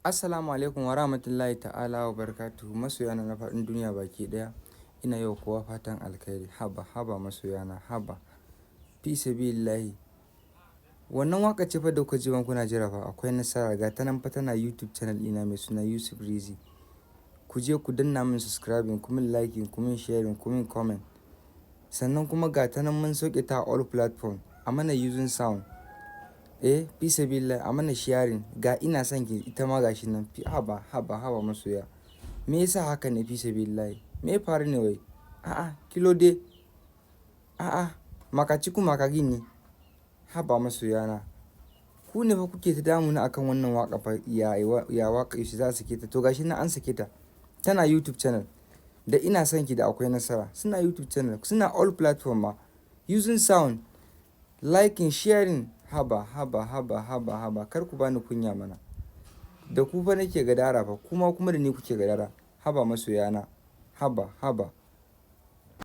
Assalamu alaikum wa rahmatullahi ta'ala wa barakatuhu, masoyana na faɗin duniya baki ɗaya. Ina yi wa kowa fatan alkhairi. Haba haba masoyana, haba, fi sabilillahi. Wannan waƙa ce fa da kuka ji kuna jira fa, Akwai Nasara. Ga ta nan fa, tana YouTube channel ɗina mai suna Yusuf Rizzi. Ku je ku danna min subscribing, ku min liking, ku min sharing, ku min comment. Sannan kuma ga ta nan mun sauke ta all platform. A mana using sound. Eh, fi sabilillahi, a mana sharing. Ga Ina Son Ki, ita ma gashi nan. Haba haba haba masoya. Me yasa haka ne, fi sabilillahi? Me ya faru ne wai? A'a, kilode. A'a, maka Chukwu, maka gini. Haba masoyana. Ku ne fa kuke ta damuna akan wannan waƙa fa, ya ya waƙa, yaushe za a sake ta? To, gashi nan an sake ta. Tana YouTube channel. Da Ina Son Ki da Akwai Nasara. Suna YouTube channel, suna all platform ma. Using sound, liking, sharing. Haba haba haba haba haba, kar ku bani kunya mana. Da ku fa nake gadara fa, kuma da ni kuke gadara. Haba masoyana. Haba haba.